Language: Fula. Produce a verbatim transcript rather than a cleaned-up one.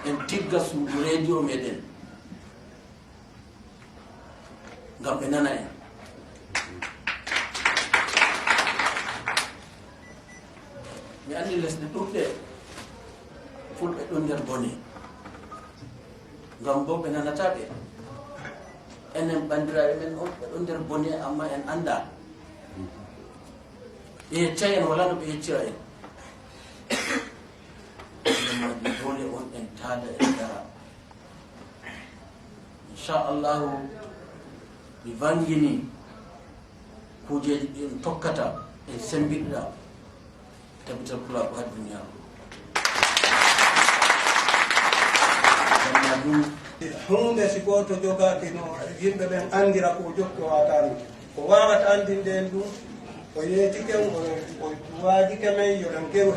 En tigga suudu radio meɗen ngam ɓe nana en. Mi anndi lesɗe ɗuɗɗe fulɓe ɗon nder bone, ngam bo ɓe nanata ɓe. Enen banndiraaɓe men on ɓe ɗon nder bone, amma en annda. Ɓe yeccay en, wala no ɓe yeccira en. Ɗum waɗi dole on en taada en dara. Inchallahu, mi vangini kujeeji ɗi en tokkata, en semmbiɗira tabital pulaaku haa duniya. Huunde si gooto jogaaki no yimɓe ɓen anndira ko o jokki o ataani. Ko waawata anndinde en ɗum, o yeetike, o, o waajike men, yo en keru.